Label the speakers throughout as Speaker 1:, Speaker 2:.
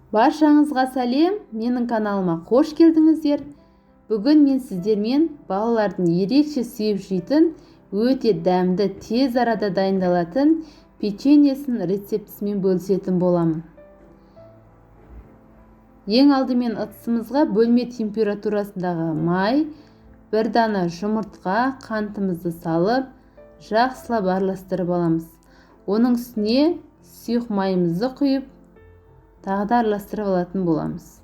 Speaker 1: Баршаңызға сәлем, менің каналыма қош келдіңіздер. Бүгін мен сіздермен балалардың ерекше сүйіп жейтін, өте дәмді, тез арада дайындалатын печеньесінің рецептісімен бөлісетін боламын. Ең алдымен ыдысымызға бөлме температурасындағы май, бір дана жұмыртқа, қантымызды салып, жақсылап араластырып аламыз. Оның үстіне сұйық майымызды құйып, тағы да араластырып алатын боламыз.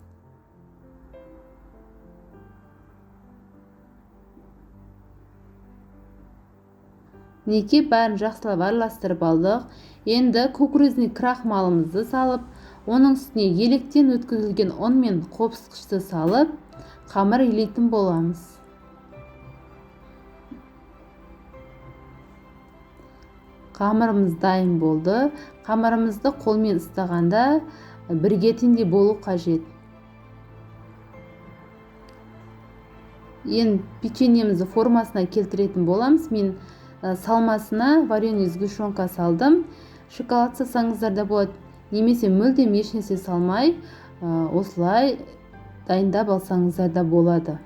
Speaker 1: Мінекей, бәрін жақсылап араластырып алдық. Енді кукурузный крахмалымызды салып, оның үстіне електен өткізілген ұн мен қопсытқышты салып, қамыр илейтін боламыз. Қамырымыз дайын болды. Қамырымызды қолмен ұстағанда бірге теңдей болу қажет. Енді печеньемізді формасына келтіретін боламыз. Мен салмасына вареный сгущенка салдым. Шоколад салсаңыздар да болады, немесе мүлдем ешнәрсе салмай, осылай дайындап алсаңыздар да болады.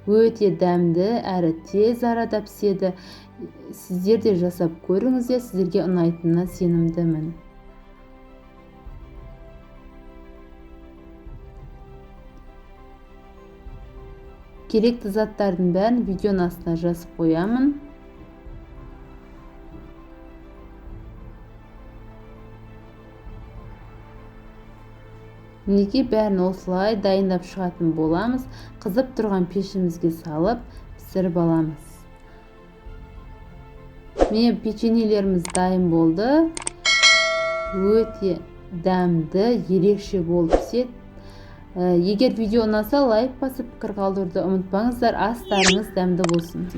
Speaker 1: Өте дәмді әрі тез арада піседі. Сіздер де жасап көріңіздер, сіздерге ұнайтынына сенімдімін. Керекті заттардың бәрін видеоның астына жазып қоямын. Мінекей, бәрін осылай дайындап шығатын боламыз. Қызып тұрған пешімізге салып, пісіріп аламыз. Міне, печеньелеріміз дайын болды. Өте дәмді, ерекше болып піседі. Егер видео ұнаса, лайк басып, пікір қалдыруды ұмытпаңыздар. Астарыңыз дәмді болсын.